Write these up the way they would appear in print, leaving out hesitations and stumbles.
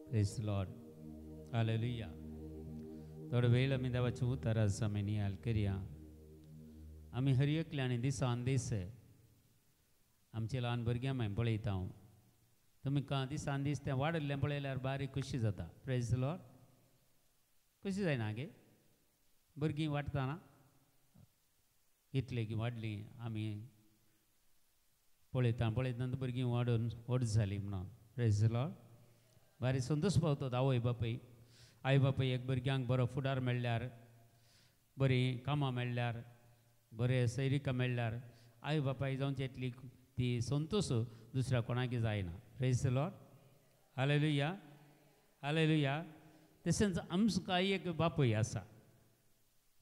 Praise Lord. Hallelujah. थोडो वेळ आमी देवाच्या उतराचो आमी नियाळ करया. आमी हर एकल्यान दिसान दीस आमचे ल्हान भुरग्यां मागीर पळयता. हांव तुमकां दिसान दीस तें वाडिल्लें पळयल्यार बारीक खुशी जाता. प्रेज लॉर्ड. खुशी जायना गे भुरगीं वाडटना इतले की वाडलीं आमी पळयता पळयतना भुरगीं वाडून व्हड जालीं म्हणून. प्रेज लॉर्ड. बारी संतोश पावतात आवय बापूय. आई बापूय एक भुरग्यांक बरो फुडार मेळ्ळ्यार, बरीं कामां मेळ्ळ्यार, बरें सैरिका मेळ्ळ्यार आई बापाय जावची इतली ती संतोश दुसऱ्या कोणाक जायना. Praise Lord. Hallelujah. Hallelujah. तशेंच आमकां एक बापूय आसा,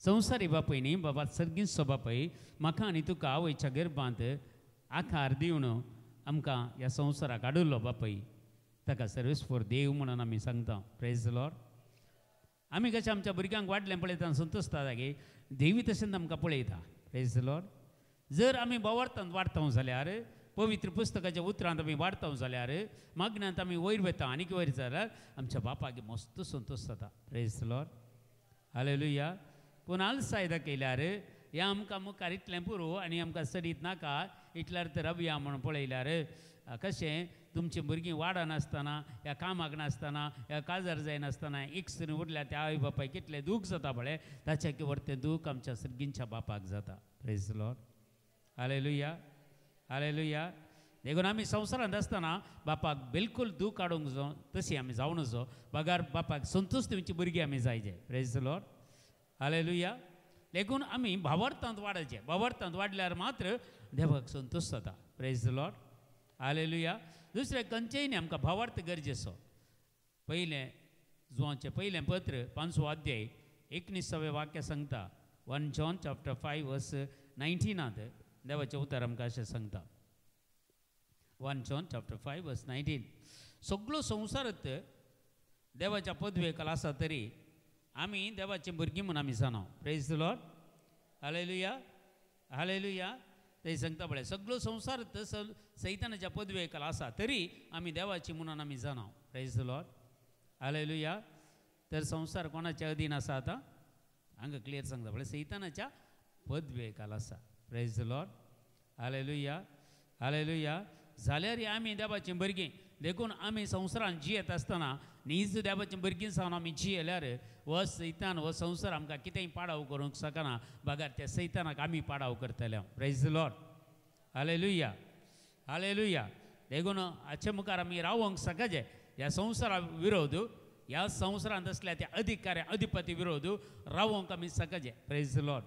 संवसारी बापूय न्ही बाबा, सर्गींचो बापूय. म्हाका आनी तुका आवयच्या गर्भांत आकार दिवन आमकां ह्या संवसाराक हाडिल्लो बापूय, ताका सर्वीस फॉर देव म्हणून आमी सांगता. Praise Lord. आमी कशें आमच्या भुरग्यांक वाडलें पळयता संतोशता जागे, देवी तशेंच आमकां पळयता. Praise Lord. जर आमी भावार्थांत वाडटा जाल्यार, पवित्र पुस्तकाच्या उतरांत आमी वाडटा जाल्यार, मागण्यांत आमी वयर वता आनीक वयर जाल्यार आमच्या बापाक मस्त संतोश जाता. Praise Lord. Hallelujah. पूण आलसाय दाखयल्यार ह्या आमकां मुखार इतलें पुरो आनी आमकां चडीत नाका इतल्यार तर रावया म्हणून पळयल्यार कशें तुमचीं भुरगीं वाडनासतना, ह्या कामाक नासतना, ह्या काजार जायनासतना एक सरी उरल्या त्या आवय बापायक कितलें दूख जाता पळय, ताच्या किवर तें दूख आमच्या सर्गींच्या बापाक जाता. Praise Lord. Hallelujah. Hallelujah. देखून आमी संवसारांत आसतना बापाक बिलकूल दूख काडूंक जावं तशी आमी जावं नजो, बगार बापाक संतोश दिवची भुरगीं आमी जायचे. Praise Lord. Hallelujah. देखून आमी भावार्थांत वाडचें. भावार्थांत वाडल्यार मात्र देवाक संतोश जाता. Praise Lord. Hallelujah. दुसरें खंयचेय न्ही, आमकां भावार्थ गरजेचो. पयलें जुवांचें पयलें पत्र 5वो अध्याय 19वें वाक्य सांगता. 1 John chapter 5 verse 19 देवाचें उतर आमकां अशें सांगता. 1 John chapter 5 verse 19. सगळो संवसारत देवाच्या पदवेकाल आसा तरी आमी देवाची भुरगीं म्हूण आमी जाणा. Praise Lord. Hallelujah. Hallelujah. ते सांगता पळय, सगळो संवसार सैतानाच्या पदवेकाल आसा तरी आमी देवाची म्हणून आमी जाणा. Praise Lord. Hallelujah. तर संवसार कोणाच्या अधीन आसा आतां हांगा क्लियर सांगता पळय, सैतानाच्या पदवेकाल आसा. Praise Lord. Hallelujah. Hallelujah. जाल्यार आमी देवाची भुरगीं. देखून आमी संवसारान जियेत आसतना नीज देवाची भुरगीं जावन आमी जियेल्यार हो सैतान हो संवसार आमकां कितेंय पाडाव करूंक शकना, बगार त्या सैतानाक आमी पाडाव करतले. Praise Lord. Hallelujah. Hallelujah. देखून हाचे मुखार आमी रावंक शकचे. ह्या संवसारा विरोध, ह्या संवसारांत आसल्या त्या अधिकाऱ्या अधिपती विरोध रावंक आमी शकचे. Praise Lord.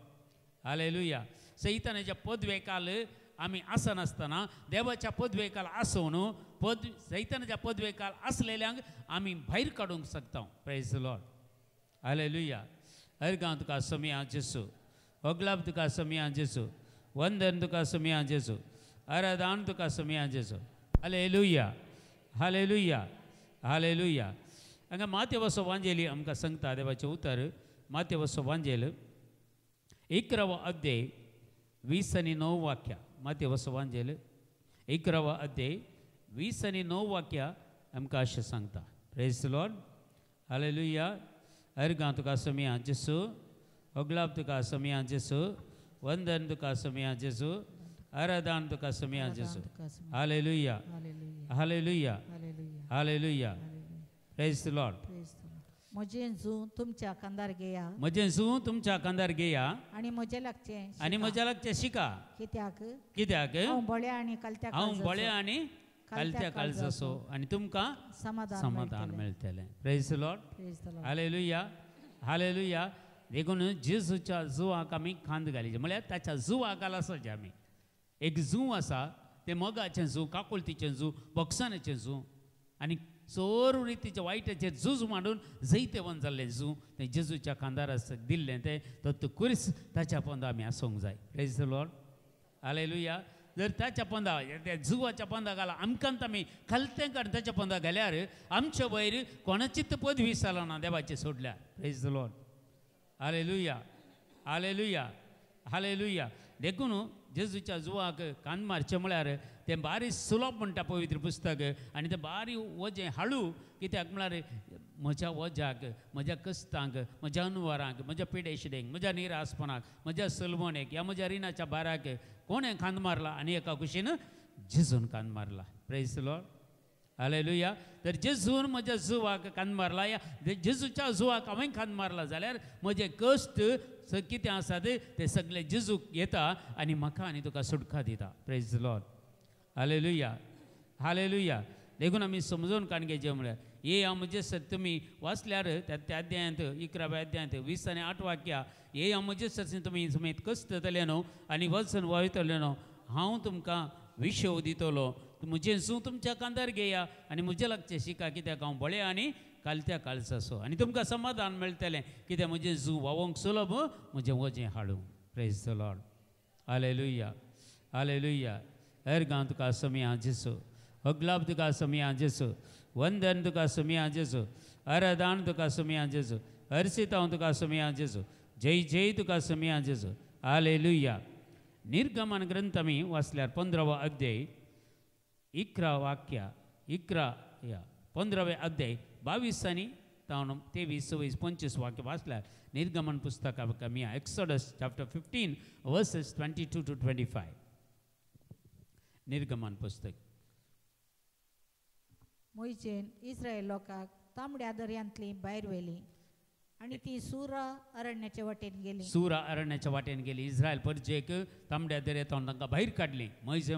Hallelujah. सैतानाच्या पदवेकाल आमी आसनासतना देवाच्या पदवेकाल आसून पद सैतानाच्या पदवेकाल आसलेल्यांक आमी भायर काडूंक शकता. Praise Lord. Hallelujah. हरगांव तुका समिया जेसू, होगलाब तुका समिया जेसू, वंदन तुका समिया जेसू, आराधन तुका समिया जेसू. हालेलुया. हालेलुया. हालेलुया. हांगा मातेवसो वांजेली आमकां सांगता देवाचें उतर. मातेवसो वांजेल 11वो अध्याय 20 आनी 9 वाक्या. मातेवसो वांजेल 11वो अध्याय 20 आनी 9 वाक्या आमकां अशें सांगता. Praise Lord. Hallelujah. हरगांव तुका समिया जेसू, होगलाब तुका समिया जेसू, वंदन तुका समिया जेसू, आराधन तुका समिया जेसू. Hallelujah. Hallelujah. Hallelujah. Praise Lord. म्हजें जू तुमच्या खांदार घेया, म्हजें जू तुमच्या खांदार घेया आनी म्हजें लागचें, आनी म्हजें लागचें शिका. कित्याक कित्याक हांव बळ्या आनी कालत्या, हांव बळ्या आनी कालत्या काळजाचो आनी तुमकां समाधान मेळटलें. Praise Lord. Hallelujah. Hallelujah. देखून जेजूच्या जुवाक आमी खांद घालीचे, म्हळ्यार ताच्या जुवाक घाल आमी. एक जू आसा तें मोगाचें जू, काकुळतीचें जू, बक्षानाचें जू आनी चोर रितीच्या वायटाचेर झूज मांडून जैतेवन जाल्लें जू तें जेजूच्या खांदार दिल्लें तें तो कुरीस ताच्या पोंदा आमी आसूंक जाय. Praise Lord. Hallelujah. जर ताच्या पोंदा त्या जुवाच्या पोंदा घाला आमकां आमी खालतें काडून ताच्या पोंदा घाल्यार आमच्या वयर कोणाचीच पदवी ना देवाची सोडल्यार. Praise Lord. Hallelujah. Hallelujah. Hallelujah. देखून जेजूच्या जुवाक कान मारचें म्हळ्यार तें बारी सुलभ म्हणटा पवित्र पुस्तक आनी तें बारी वजें हाळू कित्याक म्हळ्यार म्हज्या वज्याक म्हज्या कश्टांक म्हज्या अनवरांक म्हज्या पिडेशिडेंक म्हज्या निरासपणाक म्हज्या सलवणेक ह्या म्हज्या रिणाच्या भाराक कोणें खांद मारला आनी एका कुशीन जेजून कान मारला. Praise the Lord. Hallelujah. तर जेजून म्हज्या जुवाक कान मारला या जेजूच्या जुवाक हांवें कान मारला जाल्यार म्हजे कश्ट कितें आसात ते सगळे जेजूक येता आनी म्हाका आनी तुका सुटका दिता. Praise the Lord. Hallelujah. Hallelujah. देखून आमी समजून काण घेवचें म्हळ्यार ये हांव म्हजे सर तुमी वाचल्यार त्या त्या अध्यायांत 11व्या अध्यायांत 20 आनी 8 वाक्या ये हांव म्हजे सरसी तुमी समेत कश्ट जातले न्हू आनी वचून वयतले न्हू हांव तुमकां विशव दितलो म्हजें जूं तुमच्या कांदार घेया आनी म्हजें लागचें शिका कित्याक हांव बळें आनी कालत्या काळजाचो आनी तुमकां समाधान मेळटलें कित्याक म्हजें जूं व्हांवोंक सुलभ म्हजें वजें हाडूं. Praise the Lord. Hallelujah. Hallelujah. अर्गां तुका समिया जेसू अगलाब तुका समिया जेसू वंदन तुका समिया जेसू आराधान तुका समिया जेसू हर्षितांव तुका समिया जेसू जय जय तुका समिया जेसू. हालेलुया. निर्गमन ग्रंथ आमी वाचल्यार 15वो अध्याय 11 वाक्या 11 या 15वे अध्याय 22 आनी 23 24 25 वाक्य वाचल्यार निर्गमन पुस्तका आमी एक्सोडस चॅप्टर 15 वर्सेस 22 to 25. निर्गमन पुस्तक. मोयजेन इस्रायल लोकांक तांबड्या दर्यांतली भायर व्हेली आनी ती सुरा अरण्याचे वाटेन गेली. सुरा अरण्याच्या वाटेन गेली. इस्रायल परजेक तांबड्या दर्यांतून तांकां भायर काडली. मोयजे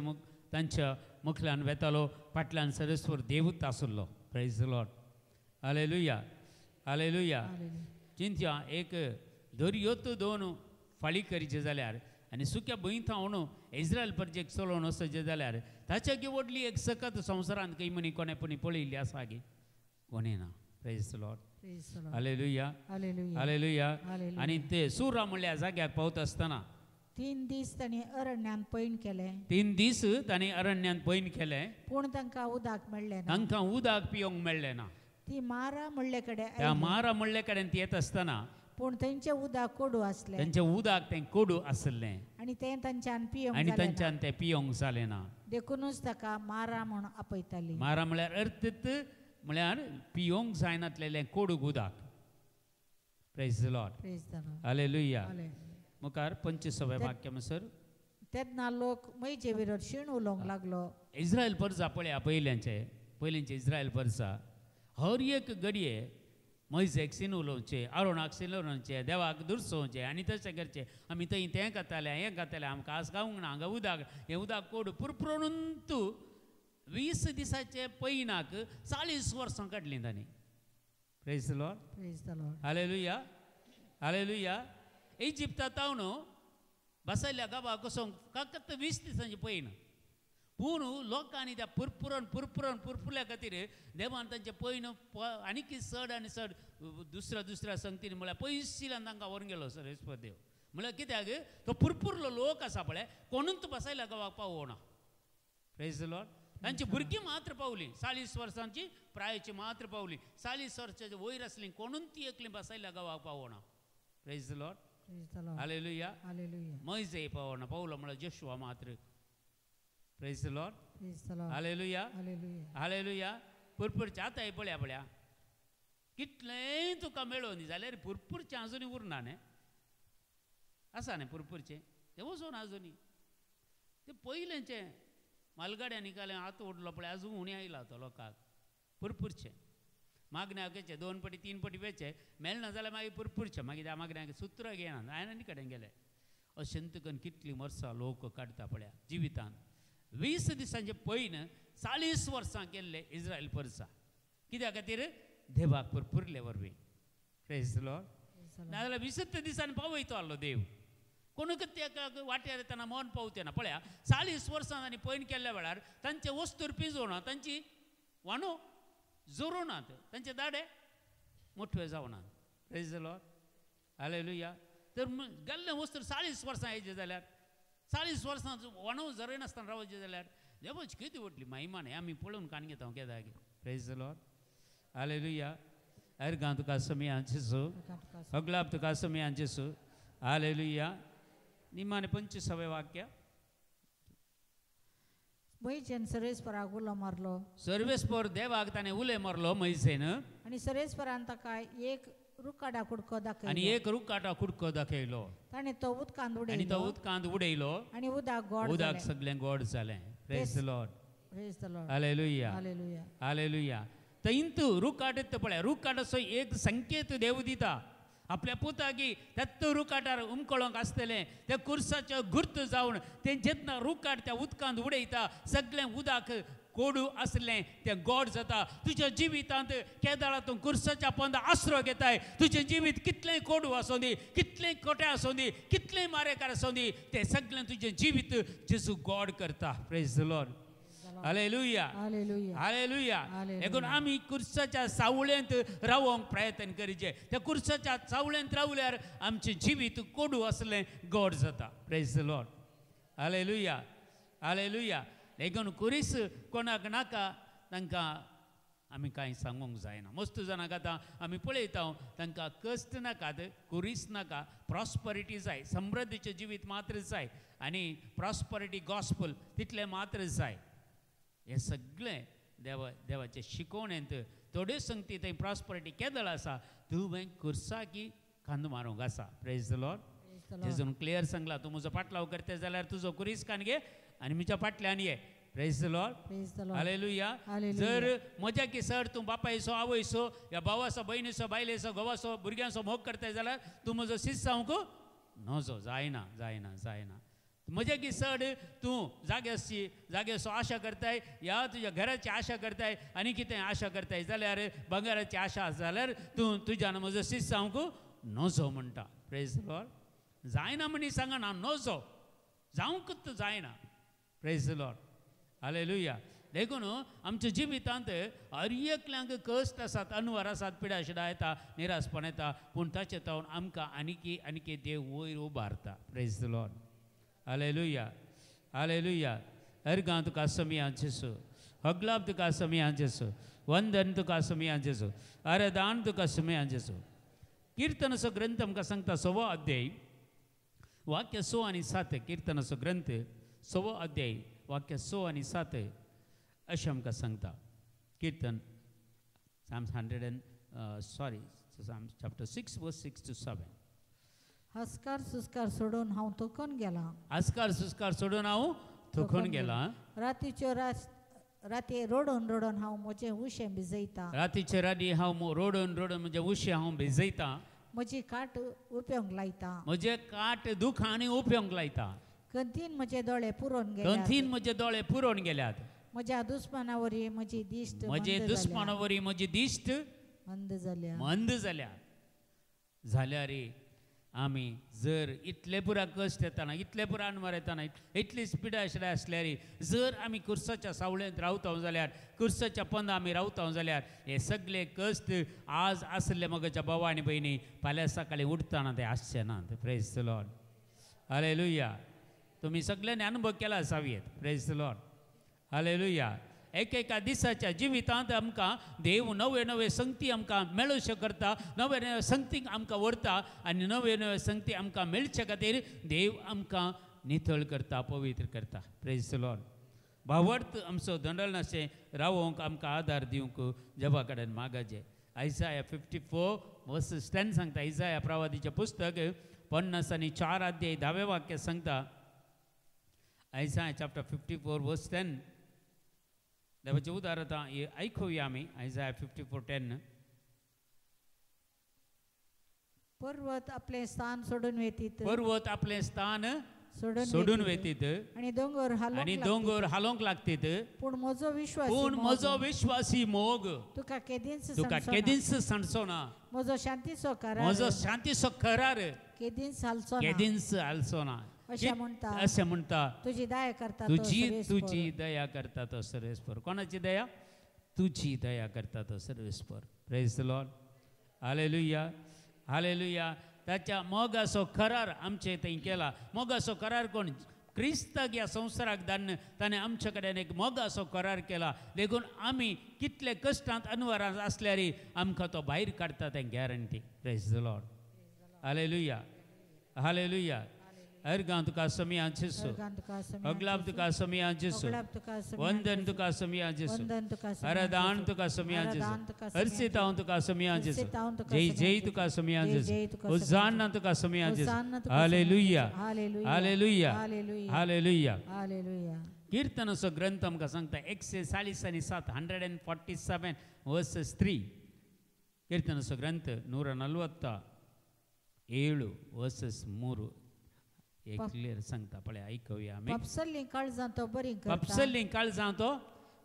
तांच्या मुखल्यान वेतालो फाटल्यान सरस्वर देवूत आसलो. Praise the Lord. Hallelujah. Hallelujah. चिंतया एक दर्योत दोन फाळी करचे जाल्यार आनी सुक्या भंय थावन इस्रायल परजेक चलोवन वचचें जाल्यार ताच्या व्हडली एक सकत संवसारांत खंय म्हणी कोणें पुणी पळयल्ली आसा गे कोणें ना. Praise the Lord. Hallelujah. Hallelujah. आनी ते सुरा म्हणल्या जाग्याक पावता आसतना 3 दीस तांणी अरण्यांत पैण केलें. 3 दीस तांणी अरण्यांत पैण केलें पूण तांकां उदक मेळ्ळें ना. तांकां उदक पिवंक मेळ्ळें ना. ती मारा म्हणले कडेन त्या मारा म्हणले कडेन ती येत आसतना पूण तेंचें उदक कोडू आसलें. तेंचें उदक तें कोडू आसलें आनी तें तांच्यान पिवंक आनी तांच्यान तें पिवंक जालें ना. देखूनच ताका मारा म्हूण आपयताली. मारा म्हळ्यार अर्थ म्हळ्यार पिवंक जायनातलेलें कोडू उदक. Praise the Lord. Praise the Lord. Hallelujah. मुखार 25व्या वाक्य सर तेन्ना लोक मोयजे विरोध शीण उलोवंक लागलो. इस्रायल परजा पळया पयल्यांचे पयलींचे इस्रायल परजा हर एक घडये मोयजेक सीन उलोवचें आरोणाक सीन उलोवचें देवाक दुरसोवचें आनी तशें करचें आमी थंय तें खाताले हें खाताले आमकां आज गावंक ना हांगा उदक हें उदक कोड पुरपुरून तूं 20 दिसाचे पैनाक 40 वर्सां काडलीं तांणी. Praise the Lord. Praise the Lord. Hallelujah. Hallelujah. इजिप्ता तावन बसयल्या गांवाक वचोंक फकत 20 दिसांचे पैन पूण लोकांनी त्या पुरपुरण पुरपुरण पुरपुरल्या खातीर देवान तांचे पैन आनीक चड आनी चड दुसऱ्या दुसऱ्या संगतीन म्हळ्यार पयशिल्यान तांकां व्हरून गेलो सरस्वर देव. म्हळ्यार कित्याक तो पुरपुरलो लोक आसा पळय कोणूच बसयल्या गांवाक पावना. Praise the Lord. तांची भुरगीं मात्र पावली 40 वर्सांची प्रायची मात्र पावली 40 वर्सांचे वयर आसली कोणून ती एकली बसयल्या गांवाक पावना. Praise the Lord. Hallelujah. मोयजे पावना पावलो म्हळ्यार जोशुआ मात्र. Praise the Lord. Hallelujah. Hallelujah. पुरपुरचें आतां पळया पळया कितलेंय तुका मेळोनी जाल्यार पुरपुरचें आजुनूय उरना न्ही आसा न्ही पुरपुरचें तें वचून आजुनूय तें पयलेंचें मालगाड्या निकालें आतां उडलो पळय आजून उणें आयला तो लोकांक पुरपुरचें मागण्याक वेचें 2 पटी 3 पटी वेचें मेळना जाल्यार मागीर पुरपुरचें मागीर त्या मागण्याक सुत्रां घेयना हांवें आनी कडेन गेलें. अशें तुकन कितलीं वर्सां लोक काडटा पळया जिवितान 20 दिसांचे पैन 40 वर्सां केल्ले इस्रायल परसा कित्या खातीर देवाक पुरपुरले वरवीं. Praise the Lord. नाजाल्यार 20 दिसांनी पावयतो आसलो देव कोणूक त्या वाट्यार येतना मन पावते ना. पळया 40 वर्सां आनी पैन केल्ल्या वेळार तांचे वस्तूर पिजोवना तांची वाणो जोरोनात तांचे दाडे मोठवे जावनात. Praise the Lord. Hallelujah. तर गेल्ले वस्तूर 40 वर्सां येयचे जाल्यार 40 वर्सां वाणो जरयनासतना रावचें जाल्यार देवाची कितें व्हडली महिमा न्ही आमी पळोवन काण घेता केदागे. Praise the Lord. Hallelujah. अर्गां तुका समिया जेसू अगलाब तुका समिया जेसू. हालेलुया. निमाणे 25वें वाक्य. मोयजेन सर्वेस्पराक उलो मारलो. सर्वेस्पर देवाक ताणें उले मारलो मोयजेन. आनी सर्वेस्परान ताका एक रुकाडा कुडको दाखयलो. आनी एक रुकाडा कुडको दाखयलो. ताणें तो उदकांत उडयलो. आनी तो उदकांत उडयलो आनी उदक गोड जालें. उदक सगळें गोड जालें. Praise the Lord. Praise the Lord. Hallelujah. Hallelujah. Hallelujah. थंयत रुकाडत पळय, रुकाडाचो एक संकेत देव दिता आपल्या पुताकी. तेत्त रुकाटार उमकळोंक आसतलें त्या कुर्साचो गुर्त जावन तें जेन्ना रुकाट त्या उदकांत उडयता सगळें उदक कोडू आसलें तें गोड जाता. तुज्या जिवितांत केदाळा तूं कुर्साच्या पोंदा आसरो घेताय. तुजें जिवीत कितलें कोडू आसूं दी, कितलें कोटे आसूं दी, कितलें मारेकार आसूं दी, तें सगळें तुजें जिवीत जेजू गोड करता. Praise the Lord. Hallelujah. Hallelujah. Hallelujah. देखून आमी कुर्साच्या सावळेंत रावोंक प्रयत्न करचे. त्या कुर्साच्या सावळेंत रावल्यार आमचें जिवीत कोडू आसलें गोड जाता. Praise the Lord. Hallelujah. Hallelujah. देखून कुरीस कोणाक नाका तांकां आमी कांय सांगूंक जायना. मस्त जाणांक आतां आमी पळयता तांकां कश्ट नाकात, कुरीस नाका, प्रॉस्परिटी जाय, समृद्धीचें जिवीत मात्र जाय आनी प्रॉस्परिटी गॉस्पल तितलें मात्र जाय. हें सगळें देवा देवाचे शिकवणेंत थोड्यो संगती थंय प्रॉस्परिटी केदळ आसा तुवें कुर्साकी खांद मारूंक आसा. Praise the Lord. जेजून क्लियर सांगला, तूं म्हजो पाटलाव करता जाल्यार तुजो कुरीस कान घे आनी म्हज्या फाटल्यान ये. Praise the Lord. Hallelujah. जर म्हज्या की सर तूं बापायचो, आवयचो, या भावाचो, भयणीचो, बायलेचो, घोवाचो, भुरग्यांचो मोग करताय जाल्यार तूं म्हजो शिस्त जावंक नजो. जायना, जायना, जायना. म्हज्या की सड तूं जाग्याची जाग्याचो आशा करताय या तुज्या घराची आशा करताय आनी कितें आशा करताय जाल्यार भांगराची आशा आसा जाल्यार तूं तुज्यान म्हजो शिस्त जावंक नजो म्हणटा. Praise the Lord. जायना म्हणी सांगना, नजो जावंकच जायना. Praise the Lord. Hallelujah. देखून आमच्या जिवितांत हर एकल्यांक कश्ट आसात, अनवर आसात, पिडा शिडा येता, निरासपण येता, पूण ताचे तावन आमकां आनीकी आनीकी देव वयर उबारता. Praise the Lord. Hallelujah. Hallelujah. अर्गां तुका समिया जेसू, हगलाब तुका समिया जेसू, वंदन तुका समिया जेसू, आराधन तुका समिया जेसू. कीर्तनाचो ग्रंथ आमकां सांगता 6वो अध्याय वाक्य 6 आनी 7. कीर्तनाचो ग्रंथ 6वो अध्याय वाक्य 6 आनी 7 अशें आमकां सांगता. कीर्तन Psalms chapter 6 verse 6 to 7. हस्कार सुस्कार सोडून हांव थकून गेला. हस्कार सुस्कार सोडून हांव थकून गेला. रातीच्यो राती रडून रडून हांव म्हजें उशें भिजयता. रातीचे राती हांव रडून रडून म्हजें उशें हांव भिजयता. म्हजी काट उपेवंक लायता. म्हजें काट दुखांनी उपेवंक लायता. कंतीन म्हजे दोळे पुरोवन गेल्यात. कंतीन म्हजे दोळे पुरोवन गेल्यात. म्हज्या दुस्मानावरी म्हजी दिश्ट म्हजे दुस्मानावरी म्हजी दिश्ट मंद जाल्या. मंद जाल्या. जाल्यार आमी जर इतले पुरा कश्ट येताना, इतले पुरा अनवर येताना, इतली पिडा आशिल्ले आसल्यार जर आमी कुर्साच्या सावळेंत रावता जाल्यार, कुर्साच्या पंदा आमी रावता जाल्यार हे सगळे कश्ट आज आसले मगच्या भावा आनी भयणी फाल्यां सकाळीं उठतना ते आसचे नात. Praise the Lord. Hallelujah. तुमी सगळ्यांनी अनुभव केला आसावयेत. Praise the Lord. Hallelujah. एकेका दिसाच्या जिवितांत आमकां देव नवे नवे संगती आमकां मेळोवच्यो करता, नवे नवे संगतीक आमकां व्हरता आनी नवे नवे संगती आमकां मेळचे खातीर देव आमकां नितळ करता, पवित्र करता. Praise the Lord. भावार्थ आमचो दंडल नाशें रावोंक आमकां आदार दिवंक देवा कडेन मागाचें. आयजाया 54:10 सांगता. आयजाया प्रवादीचें पुस्तक 54 अध्याय 10वें वाक्य सांगता. आयजाया चॅप्टर 54:10. देवाचें उदार आतां आयकुया आमी. आयजाया 54:10. पर्वत आपलें स्थान सोडून वेतीत. पर्वत आपलें स्थान सोडून वेतीत आनी दोंगर आनी दोंगर हालोवंक लागतीत. पूण म्हजो विश्वासी, पूण म्हजो विश्वासी मोग तुका केदींच, तुका केदींच सांडचो ना. म्हजो शांतीचो करार, म्हजो शांतीचो करार केदींच हालचो ना, केदींच हालचो ना. अशें म्हणटा, अशें म्हणटा तुजी दया करता, तुजी तुजी दया करता तो सर्वेस्पर. कोणाची दया? तुजी दया करता तो सर्वेस्पर. Praise the Lord. Hallelujah. Hallelujah. ताच्या मोगाचो करार आमचे थंय केला. मोगाचो करार कोण? क्रिस्ताक ह्या संवसाराक धाडून ताणें आमचे कडेन एक मोगाचो करार केला. देखून आमी कितले कश्टांत अनवरांत आसल्यार आमकां तो भायर काडटा तें guarantee. Praise the Lord. Hallelujah. Hallelujah. अर्गां तुका समिया जेसू, अगलाब तुका समिया जेसू, वंदन तुका समिया जेसू, आराधन तुका समिया जेसू, अर्सितांव तुका समिया जेसू, जय जय तुका समिया जेसू, होजाना तुका समिया जेसू. हालेलुया, हालेलुया, हालेलुया. कीर्तनाचो ग्रंथ आमकां सांगता 147, 147 verses 3. कीर्तनाचो ग्रंथ 147 verses 3 एक क्लियर सांगता. पळय आयकुया आमी. पापसल्लीं काळजां तो बरीं करता, पापसल्लीं काळजां तो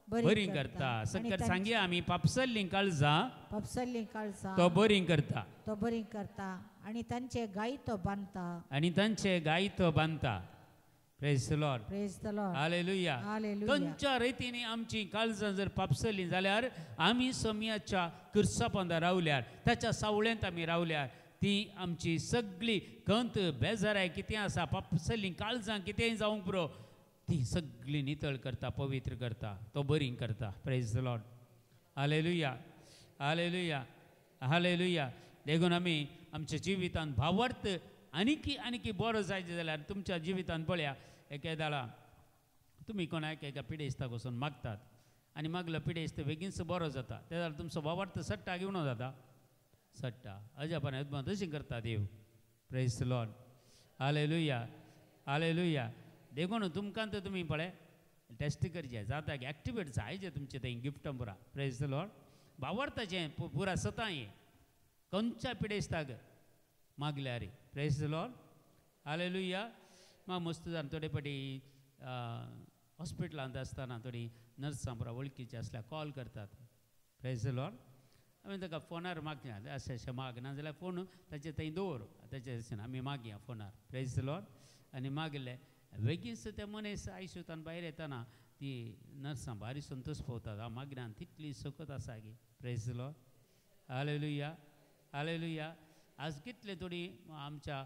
बरीं करता. सक्कर सांगया आमी, पापसल्लीं काळजां, पापसल्लीं काळजां तो बरीं करता, तो बरीं करता आनी तांचे गाय तो बांदता, आनी तांचे गाय तो बांदता. Praise the Lord, praise the Lord, hallelujah. तांच्या रितीन आमची काळजां जर पापसलीं जाल्यार आमी सोम्याच्या कुर्सापोंदा रावल्यार, ताच्या सावळेंत आमी रावल्यार, ती आमची सगळी खंत बेजाराय कितें आसा, पापसलीं काळजां कितेंय जावंक पुरो, ती सगळी नितळ करता, पवित्र करता, तो बरी करता. Praise the Lord, hallelujah, hallelujah, hallelujah. देखून आमी आमच्या जिवितांत भावार्थ आनीकी आनीकी बरो जायचे जाल्यार तुमच्या जिवितांत पळया, एकेदाळा तुमी कोणाक एका पिडेस्ताक वचून मागतात आनी मागलो पिडेस्त बेगीनच बरो जाता, ते जाल्यार तुमचो भावार्थ सट्टा घेवन जाता, सट्टा अजापान अदमा तशें करता देव. Praise the Lord, hallelujah, hallelujah. देखून तुमकां तर तुमी पळय टेस्ट करचे जाता की एक्टिवेट जायचे तुमचें थंय गिफ्ट पुरा. प्रेज the Lord. भावार्थाचें पुरा सतां हें खंयच्या पिडेस्ताक मागल्यार. प्रेज the Lord, hallelujah. म्हाका मस्त जावन थोडे फाटी हॉस्पिटलांत आसतना थोडी नर्सां पुरा वळखीची आसल्यार कॉल करतात. प्रेज the Lord. आमी ताका फोनार मागया, अशें अशें माग, नाजाल्यार फोन ताचे थंय दवर, ताचे आमी मागया फोनार. प्रेज the Lord. आनी मागले बेगीनच ते मनीस आयसूतान भायर येतना ती नर्सां भारी संतोश पावतात, हांव मागल्यान तितली सकत आसा गी. Praise the Lord, hallelujah, hallelujah. आज कितले थोडी आमच्या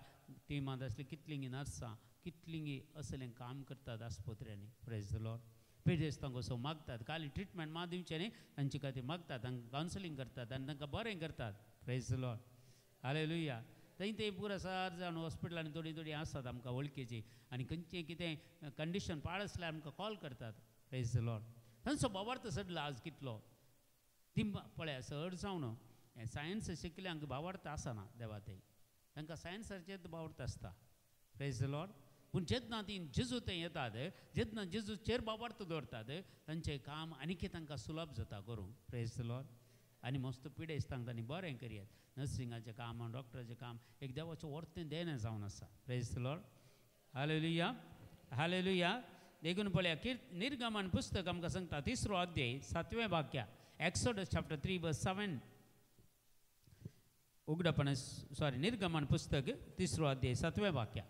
टिमांत आसली कितलीं नर्सां कितलीं असलें काम करतात आस्पत्र्यांनी. Praise the Lord. पिडेस्तांक असो मागतात, खाली ट्रिटमेंट मात दिवचें न्ही, तांचे खातीर मागतात, तांकां कावन्सिलींग करतात आनी तांकां बरें करतात. Praise the Lord, hallelujah. थंय ते पुरा सार जावन हॉस्पिटलांनी थोडी थोडी आसात आमकां वळखीची आनी खंयचें कितें कंडिशन पाड आसल्यार आमकां कॉल करतात. Praise the Lord. तांचो भावार्थ सडला आज कितलो ती पळया चड जावन हें सायन्स शिकल्यांक भावार्थ आसना देवा ते, तांकां सायन्साचेर भावार्थ आसता. Praise the Lord. पूण जेन्ना ती जेजू थंय येतात, जेन्ना जेजूचेर भावार्थ दवरतात, तांचें काम आनीक तांकां सुलभ जाता करूंक. Praise the Lord. आनी मस्त पिडेस्तांक तांणी बरें करयात, नर्सिंगाचें काम आनी डॉक्टराचें काम एक देवाचें वर्तें देणें जावन आसा. Praise the Lord, hallelujah, hallelujah. देखून पळया निर्गमन पुस्तक आमकां सांगता 3 अध्याय 7वें वाक्य, एक्सोडस चॅप्टर 3 verse 7. उगडपण सॉरी निर्गमन पुस्तक 3 अध्याय 7वें वाक्य.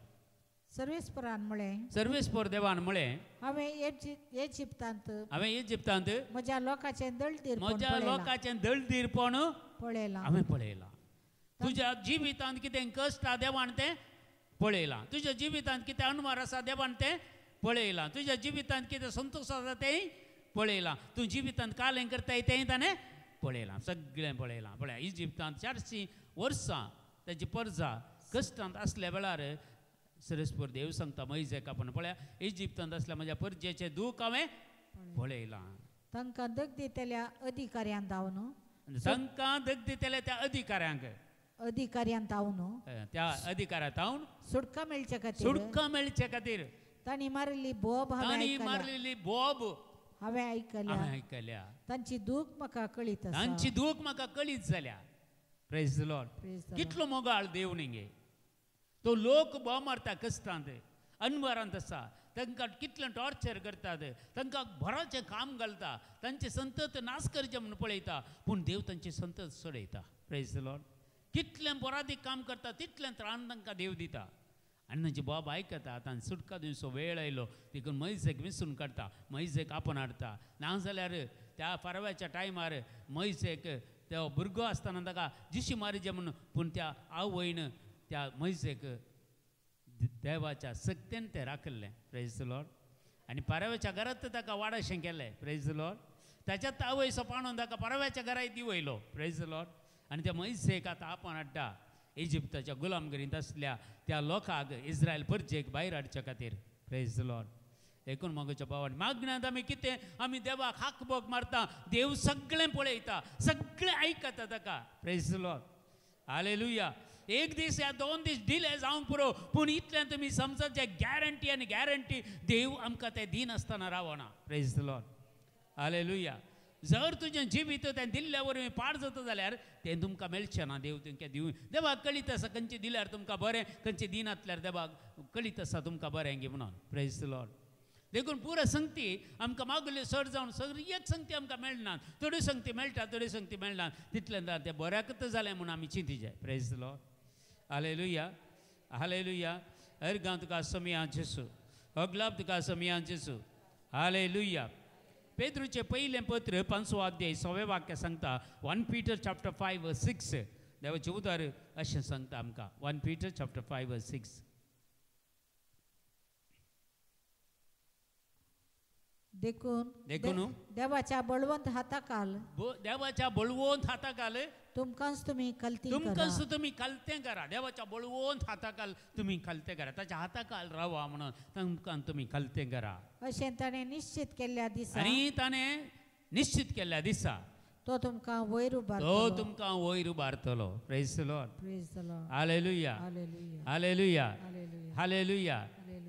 सर्वेस्परान म्हळें, सर्वेस्पर देवान म्हळें, हांवें इजिप्तांत, हांवें इजिप्तांत म्हज्या लोकाचें दळदीरपण, म्हज्या लोकाचें दळदीरपण पळयलां, हांवें पळयलां. तुज्या जिवितांत कितें कश्ट आसा देवान तें पळयलां, तुज्या जिवितांत कितें अणवार आसा देवान तें पळयलां, तुज्या जिवितांत कितें संतोश आसा तेंय पळयलां, तूं जिवितांत कालें करताय तेंय ताणें पळयलां, सगळें पळयलां. पळया इजिप्तांत 400 वर्सां ताची परजा कश्टांत आसल्या वेळार सरस्पर देव सांगता मैजेक आपण, पळया इजिप्तांत आसल्या म्हज्या परजेचें दूख हांवें पळयलां. तांकां दग दितल्या अधिकाऱ्यान धांवन, तांकां दग दितल्या त्या अधिकाऱ्यांक, अधिकाऱ्यान धांवन, त्या अधिकाऱ्या धांवन सुटका मेळचे खातीर, सुटका मेळचे खातीर तांणी मारिल्ली बोब, तांणी मारिल्ली बोब हांवें आयकल्या, हांवें आयकल्या. तांची दूख म्हाका कळीत आसा, तांची दूख म्हाका कळीत जाल्या. Praise the Lord. कितलो मोगाळ देव न्ही, तो लोक बोब मारता कश्टांत अनवरांत आसा, तांकां कितलें टॉर्चर करतात, तांकां भराचें काम घालता, तांचे संतत नाश करचें म्हूण पळयता, पूण देव तांची संतत सोडयता. Praise the Lord. कितलें बरादीक काम करता तितलें त्राण तांकां देव दिता आनी तांची बाब आयकता. आतां सुटका दिवचो वेळ आयलो, देखून मैजेक विसरून काडटा, मैजेक आपोवन हाडटा. नाजाल्यार त्या फारव्याच्या टायमार मैजेक त्या भुरगो आसतना ताका जिशी मारिजे म्हणून, पूण त्या आवयन त्या मैजेक देवाच्या सक्तेन तें राखिल्लें. Praise the Lord. आनी पारव्याच्या घरांत ताका वाडाशें केलें. Praise the Lord. ताच्यात आवय सोपाणून ताका पारव्याच्या घराय दिवयलो. Praise the Lord. आनी त्या मैसेक आतां आपोवन हाडटा. इजिप्ताच्या गुलामगिरींत आसल्या त्या लोकांक इस्रायल परजेक भायर हाडच्या खातीर. Praise the Lord. एकूण मागोच्या पावान मागण्यांत आमी कितें आमी देवाक हाकबोक मारता, देव सगळें पळयता, सगळें आयकता ताका. Praise the Lord. Hallelujah. एक दीस या 2 दीस डिले जावंक पुरो, पूण इतल्यान तुमी समजत जे गॅरंटी आनी गॅरंटी देव आमकां तें दिनासतना रावना. Praise the Lord. Hallelujah. जर तुजें जिवीत तें दिल्ल्या वरवीं पाड जाता जाल्यार तें तुमकां मेळचें ना. देव तुमकां दिवं, देवाक कळीत आसा खंयचें दिल्यार तुमकां बरें, खंयचें दिनातल्यार देवाक कळीत आसा तुमकां बरें गी म्हणून. Praise the Lord. देखून पुरो संगती आमकां मागुल्यो चड जावन सगळी एक संगती आमकां मेळना, थोड्यो संगती मेळटा, थोड्यो संगती मेळना, तितलें तें बऱ्याकच जालें म्हूण आमी चिंती जाय. Praise the Lord. Hallelujah. Hallelujah. अर्गां तुका समिया जेसू, अगलाब तुका समिया जेसू. हालेलुया. पेद्रूचें पयलें पत्र 5 अध्याय 6 वाक्य सांगता, 1 पीटर चॅप्टर 5 verse 6. देवाचें उतर अशें सांगता आमकां, 1 पीटर चॅप्टर 5 verse 6. देखून देखून देवाच्या बळवंत हाताखाल, देवाच्या बळवंत हाताखाल तुमकांच तुमी कलती करा, तुमकांच तुमी कलतें करा. देवाच्या बळवंत हाताखाल तुमी कलतें करा, ताच्या हाताखाल रावा म्हणून तुमकां तुमी कलतें करा. अशें ताणें निश्चित केल्ल्या दिसा, आनी ताणें निश्चित केल्ल्या दिसा तो तुमकां वयर उबारतलो, तो तुमकां वयर उबारतलो. Praise the Lord. Praise the Lord. Hallelujah. Hallelujah. Hallelujah.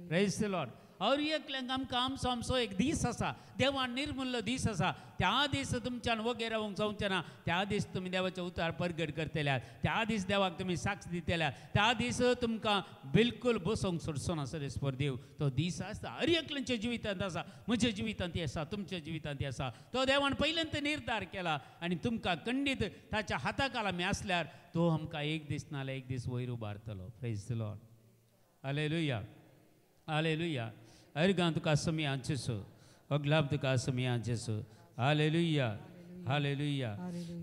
Praise the Lord. और एकल्यांक आमकां आमचो आमचो एक दीस आसा, देवान निर्मुल्लो दीस आसा, त्या दीस तुमच्यान वगैरे रावंक जावचें ना. त्या दीस तुमी देवाचें उतार परगट करतल्यात, त्या दीस देवाक तुमी साक्ष दितल्यात, त्या दीस तुमकां बिलकूल बसोंक सोडचो ना सरेस्पर देव. तो दीस आसता हर एकल्यांच्या जिवितांत आसा, म्हज्या जिवितांत आसा, तुमच्या जिवितांत आसा. तो देवान पयल्यांत निर्धार केला आनी तुमकां खंडीत ताच्या हाताखाल आमी आसल्यार तो आमकां एक दीस नाल्यार एक दीस वयर उबारतलो. Praise the Lord. Hallelujah. Hallelujah. अर्गां तुका समिया जेसू, अगलाब तुका समिया जेसू. हालेलुया. हालेलुया.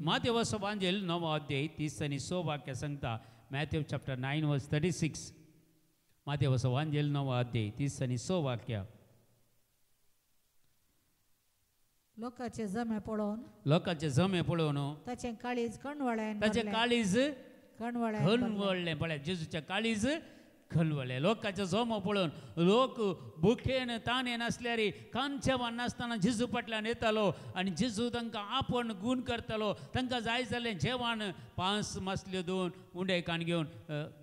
मातेव सबांजेल 9 अध्याय 30 आनी 6 वाक्य सांगता, मॅथ्यू चॅप्टर 9 verse 36. मातेव सबांजेल 9 अध्याय 30 आनी 6 वाक्य. लोकांचे जमे पळोवन, लोकांचे जमे पळोवन ताचें काळीज कणवळ्ळें, ताचें काळीज कणवळ्ळें. पळय जेजूचें काळीज खलवले. लोकांचो जमो पळोवन लोक भुकेन ताणेन आसल्यार कांचेवान नासतना जेजू फाटल्यान येतालो आनी जेजू तांकां आपोवन गूण करतालो. तांकां जाय जालें जेवण, 5 मासल्यो 2 उंडे काण घेवन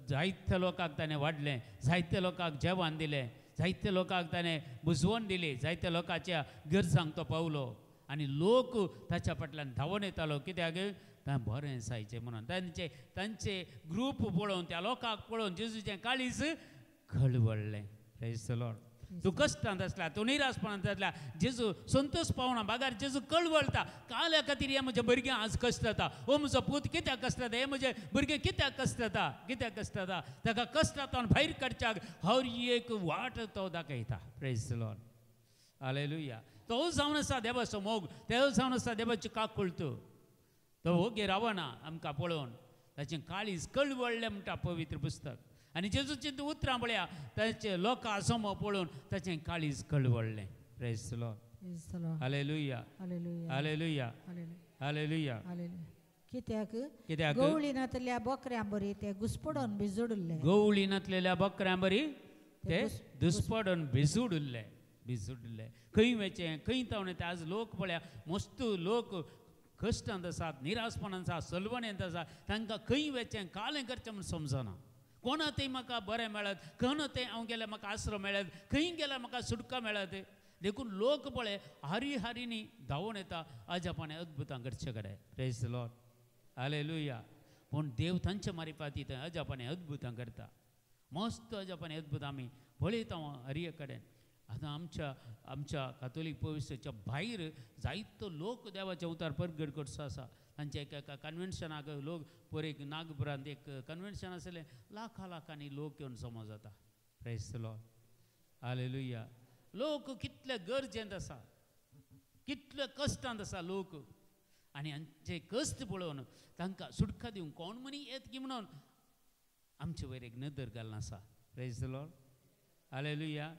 जायत्या लोकांक ताणें वाडलें, जायत्या लोकांक जेवण दिलें, जायत्या लोकांक ताणें बुजवण दिली, जायत्या लोकांच्या गरजांक तो पावलो आनी लोक ताच्या फाटल्यान धांवून येतालो. कित्याक? तां बरें जायचें म्हणून. तांचे तांचे ग्रूप पळोवन, त्या लोकांक पळोवन जेजूचें काळीज खळवळ्ळें. Praise the Lord. तूं कश्टांत आसल्या, तूं निराशपणांत आसल्या, जेजू संतोश पावना बागार जेजू कळवळटा. काल्या खातीर हें म्हजें भुरगें आज कश्ट जाता, हो म्हजो पूत कित्याक कश्ट जाता, हें म्हजें भुरगें कित्याक कश्ट जाता, कित्याक कश्ट जाता. ताका कश्टांतल्यान भायर काडच्याक हर एक वाट तो दाखयता. Praise the Lord. Hallelujah. तो जावन आसा देवाचो मोग, तो जावन आसा देवाची काकुळट. तो वोगी रावना आमकां पळोवन, ताचें काळीज कळवळ्ळें म्हणटा पवित्र पुस्तक. आनी जेजूचीं उतरां पळया, ताचें लोकां जमो पळोवन ताचें काळीज कळवळ्ळें. Praise the Lord. Hallelujah. Hallelujah. Hallelujah. कित्याक? कित्याक? गवळी नातल्या बोकऱ्यां बरी ते घुसपडून भिजूडुल्ले, गवळी नातलेल्या बोकऱ्यां बरी ते दुस्पडून भिजूडुल्ले, भिजूडुल्ले. खंय वचें, खंय तावन येता. आज लोक पळया मस्त लोक कश्टांत आसात, निराशपणांत आसा, सलवणेंत आसा. तांकां खंय वचें, कालें करचें म्हूण समजना. कोणा थंय म्हाका बरें मेळत, कोणा थंय हांव गेल्यार म्हाका आसरो मेळत, खंय गेल्यार म्हाका सुटका मेळत. देखून लोक पळय हारी हारींनी धांवून येता अजापाने अद्भुतां घडचे कडेन. Praise the Lord. Hallelujah. पूण देव तांचे मारिफाती थंय अजापाने अद्भुतां करता. मस्त अजापाने अद्भुतां आमी पळयता हरये कडेन. आतां आमच्या आमच्या कातोलीक पवित्रच्या भायर जायतो लोक देवाच्या उतार परगट करचो आसा. तांच्या एका एका कन्वेन्शनाक लोक, पयर एक नागपुरांत एक कन्वेन्शन आसलें, लाखां लाखांनी लोक येवन जमा जाता. Praise the Lord. Hallelujah. लोक कितले गरजेंत आसा, कितले कश्टांत आसा लोक, आनी हांचे कश्ट पळोवन तांकां सुटका दिवंक कोण मनी येत की म्हणून आमचे वयर एक नदर घालना आसा. Praise the Lord. Hallelujah.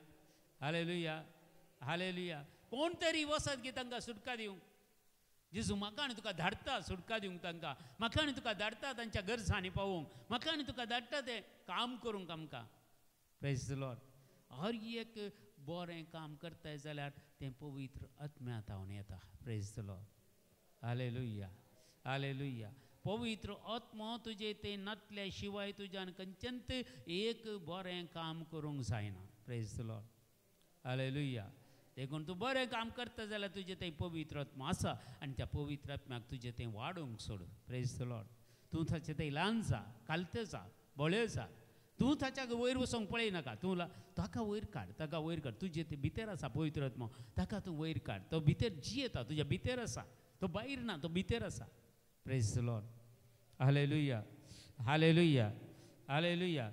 Hallelujah. Hallelujah. कोण तरी वसत की तांकां सुटका दिवंक. जेजू म्हाका आनी तुका धाडटा सुटका दिवंक तांकां, म्हाका आनी तुका धाडटा तांच्या गरजांनी पावोवंक, म्हाका आनी तुका धाडटा तें काम करूंक आमकां. Praise the Lord. हर एक बरें काम करताय जाल्यार तें पवित्र आत्म्या तावन येता. Praise the Lord. Hallelujah, hallelujah. पवित्र आत्मो तुजे तें नातल्या शिवाय तुज्यान खंयचेंच एक बरें काम करूंक जायना. Praise the Lord. Hallelujah. देखून तूं बरें काम करता जाल्यार तुजें तें पवित्र आत्मो आसा आनी त्या पवित्र आत्म्याक तुजें तें वाडोवंक सोड. Praise the Lord. तूं ताचें तें ल्हान जा, कालतें जा, बळयो जा, तूं ताच्या वयर वचोंक पळयनाका, तूं ताका वयर काड, ताका वयर काड. तुजें तें भितर आसा पवित्र आत्मो, ताका तूं वयर काड. तो भितर जियेता, तुज्या भितर आसा, तो भायर ना, तो भितर आसा. Praise the Lord. Hallelujah, hallelujah, hallelujah.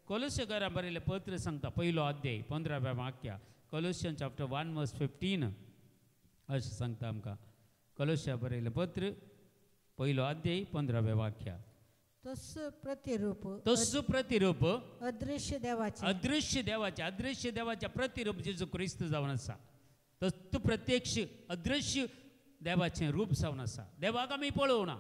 कोलोस्यकारां बरयलें पत्र सांगता, पयलो अध्याय 15व्या वाक्या, कोलोशियन चॅप्टर 1 वर्स 15 अशें सांगता आमकां. कोलोशिया बरयलें पत्र पयलो अध्याय 15व्या वाक्या. तोच प्रतिरूप, तोच प्रतिरूप अदृश्य देवाचें, अदृश्य देवाचें, अदृश्य देवाचें प्रतिरूप जेजू क्रिस्त जावन आसा. तोच प्रत्यक्ष अदृश्य देवाचें रूप जावन आसा. देवाक आमी पळोवना,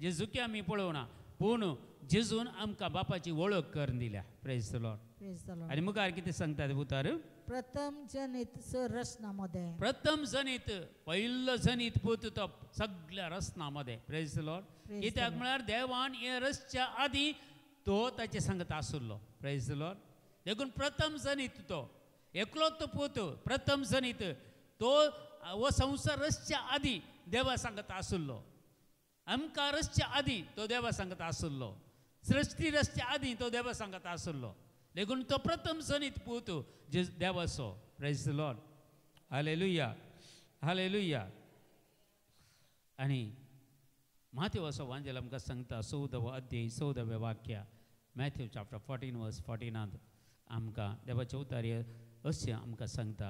जेजूक आमी पळोवना, पूण जेजून आमकां बापाची वळख करून दिल्या. Praise the Lord. Praise the Lord. आनी मुखार कितें सांगता ते उतार? प्रथम जनित रचना मध्ये, प्रथम जनित, पयलो जनित पूत तो सगळ्या रचना मध्ये. Praise the Lord. कित्याक म्हळ्यार देवान हे रचच्या आदी तो ताचे सांगत आसुल्लो. Praise the Lord. देखून प्रथम जनित तो एकलो तो पूत, प्रथम जनित तो हो संवसार रचच्या आदी देवा सांगत आसुल्लो. आमकां रचच्या आदी तो देवा सांगत आसुल्लो, सृश्टी रचच्या आदी तो देवा सांगत आसुल्लो. देखून तो प्रथम जनित पूत जे देवाचो. Praise the Lord. Hallelujah, hallelujah. आनी माथेवाचो वांजेल आमकां सांगता 14वो अध्याय 14व्या वाक्या, मॅथ्यू चॅप्टर 14 वर्स 14 आमकां देवाचे उतारे अशें आमकां सांगता.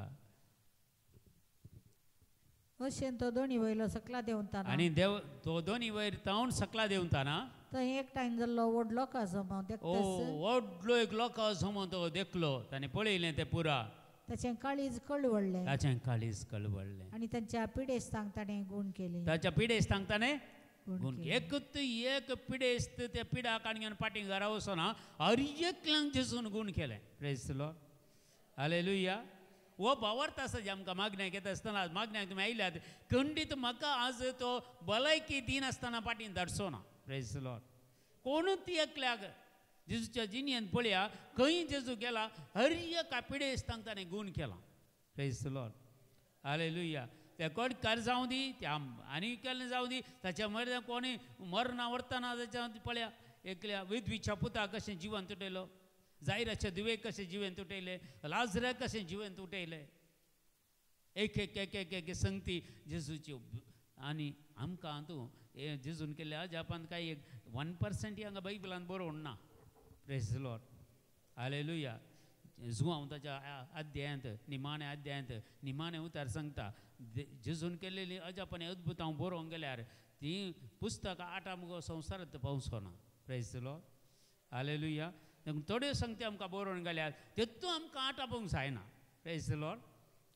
अशें तो दोनी वयलो सकला देंवताना, आनी देव तो दोनी वयर तावन सकला देंवताना थंय एकठांय जाल्लो व्हड लोकां जमो देखतच, व्हडलो एक लोकां जमो तो देखलो, ताणें पळयलें तें पुरा, ताचें काळीज कळवळ्ळें, ताचें काळीज कळवळ्ळें आनी तांच्या पिडेस्तांक ताणें गूण केली, ताच्या पिडेस्तांक ताणें गूण. एकूच एक पिडेस्त त्या पिडाक आनी फाटीं घरा वचना, हर एकल्यांक जेजून गूण केलें. Praise the Lord. Hallelujah. हो भावार्थ आसा जे आमकां मागण्याक येता आसतना, मागण्याक तुमी आयल्यात खंडीत म्हाका आज तो भलायकी दिनासतना फाटीं धाडचो ना. Praise the Lord. कोणूच एकल्याक जेजूच्या जिणेंत पळया खंय जेजू गेला हर एका पिडेस्तांक ताणें गूण केला. Praise the Lord. Hallelujah. त्या कोटकार जावं दी, त्या आनी केल्लें जावं दी, ताच्या मर्दा कोणी मरना व्हरतना ताच्या पळया एकल्या विधवीच्या पुताक कशें जिवन तुटयलो, जायराच्या दुवेक कशें जिवन तुटयलें, लाजराक कशें जिवन तुटयलें. एक एक एक एक एक संगती जेजूची. आनी आमकां तूं जेजून केल्ल्या अजापान कांय एक 1% हांगा बायबलान बरोवन ना. Praise the Lord. Hallelujah. Joao ताच्या अध्यायांत, निमाण्या अध्यायांत निमाणे उतार सांगता जेजून केल्लेली अजापान अद्भुत हांव बरोवंक गेल्यार ती पुस्तकां आठां मुगो संवसारांत पावचो ना. Praise the Lord. Hallelujah. थोड्यो संगती आमकां बरोवन गेल्यार तेतून आमकां आटापूंक जायना. Praise the Lord.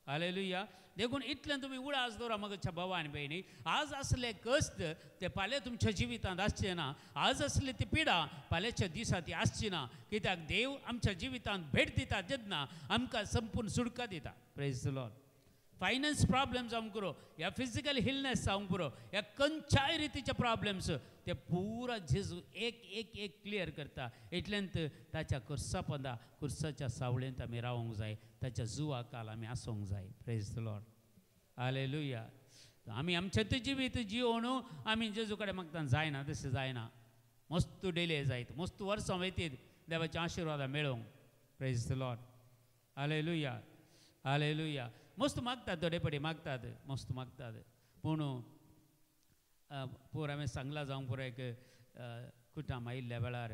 Hallelujah. देखून इतलें तुमी उडास दवरा म्हज्या भावा आनी भयणी, आज आसले कश्ट ते फाल्यां तुमच्या जिवितांत आसचे ना, आज आसली ती पिडा फाल्यांच्या दिसा ती आसची ना. कित्याक देव आमच्या जिवितांत भेट दिता जेन्ना आमकां संपूर्ण सुटका दिता. Praise the Lord. Finance problem जावंक पुरो, ह्या फिजिकल इलनेस जावंक पुरो, ह्या खंयच्याय रितीचे प्रॉब्लम्स ते पुरा जेजू एक एक एक क्लियर करता. इतल्यांत ताच्या कुर्सा पंदा, कुर्साच्या सावळेंत आमी रावंक जाय, ताच्या जुवा काल आमी आसूंक जाय. Praise the Lord. Hallelujah. आमी आमचें तें जिवीत जियोवन आमी जेजू कडेन मागता जायना, तशें जायना. मस्त डिले जायत, मस्त वर्सां वयतीत देवाच्या आशिर्वादां मेळोवंक. Praise the Lord. Hallelujah, hallelujah. मस्त मागतात, थोडे पडी मागतात, मस्त मागतात, पूण पोर हांवें सांगलां जावंक पुरो एक कुटाम आयिल्ल्या वेळार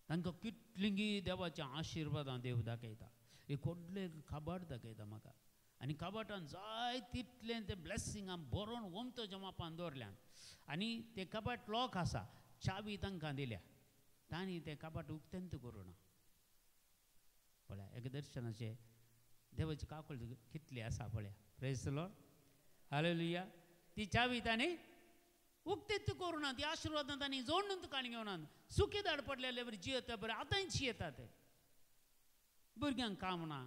तांकां कितलीं देवाच्या आशिर्वादां देव दाखयता. एक व्हडलें एक काबाट दाखयता म्हाका, आनी कबाटान जाय तितलें तें ब्लेसिंगां बरोवन ओमतो जमापान दवरल्यान, आनी तें कबाट लॉक आसा, चावी तांकां दिल्या, तांणी तें कबाट उक्तेंत करूं ना. पळया एक दर्शनाचें देवाची काकूळ कितली आसा पळया. Praise the Lord. Hallelujah. ती चावी तांणी उक्तीच करूं ना, ती आशिर्वादां तांणी जोडून काणी घेवना. सुकी दाड पडलेले बरी जियेता बरें आतांय जियेता ते. भुरग्यांक काम ना,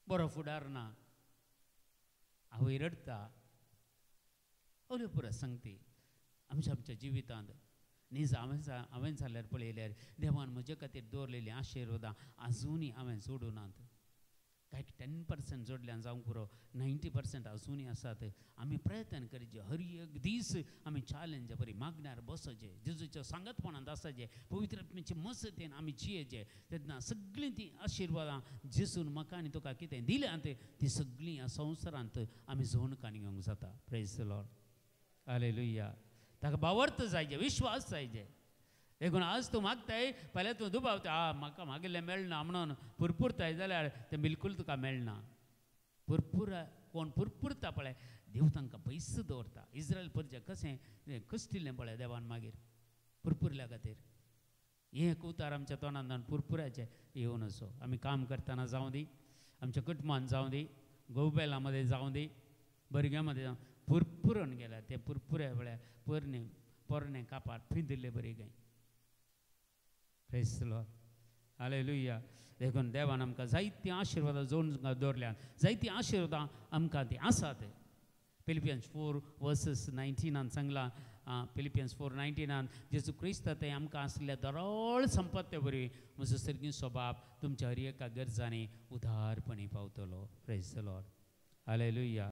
बरो फुडार ना, आवय रडटा. अल्यो पुरो सांगती आमच्या आमच्या जिवितांत नीज हांवें जाल्यार पळयल्यार देवान म्हजे खातीर दवरलेलीं आशिर्वादां आजुनूय हांवें जोडूं नात. काय 10% जोडल्यान जावंक पुरो, 90% आजुनूय आसात. आमी प्रयत्न करचे, हर एक दीस आमी चॅलेंज बरी मागण्यार बसोचें, जेजूच्या सांगतपणांत आसाचें, पवित्र आत्म्याचे मजतीन आमी जियेचें. तेन्ना सगळीं तीं आशिर्वादां जेजून म्हाका आनी तुका कितें दिल्यांत ती सगळीं ह्या संवसारांत आमी जोड काणी घेवंक जाता. Praise the Lord, hallelujah. ताका बावर्त जायचे, विश्वास जायचे. देखून आज तूं मागताय, फाल्यां तूं दुबावता, आ म्हाका मागिल्लें मेळना म्हणून पुरपुरताय जाल्यार तें बिलकूल तुका मेळना. पुरपुर कोण पुरपुरता पळय, देव तांकां पयस दवरता. इस्रायल परजे कशें कश्टिल्लें पळय देवान मागीर पुरपुरल्या खातीर. हें एक उतार आमच्या तोंडांत पुरपुराचें येवन असो. आमी काम करतना जावं दी, आमच्या कुटुंबान जावं दी, गोबेला मदें जावं दी, भुरग्यां मदें जावं, पुरपुरून गेल्या ते पुरपुरे पळय पोरणे पोरणे कापार पिंदिल्ले बरी गाय. Praise the Lord, hallelujah. देखून देवान आमकां जायतीं आशिर्वादां जोडून दवरल्यात, जायतीं आशिर्वादां आमकां तीं आसात. फिलिपियन्स 4:19 सांगलां, फिलिपियन्स 4:19 जेजू क्रिस्त ते आमकां आसल्या दरोळ संपत्ते वरवीं म्हजो सर्गीं स्वभाव तुमच्या हर एका गरजांनी उदारपणी पावतलो. Praise the Lord, hallelujah.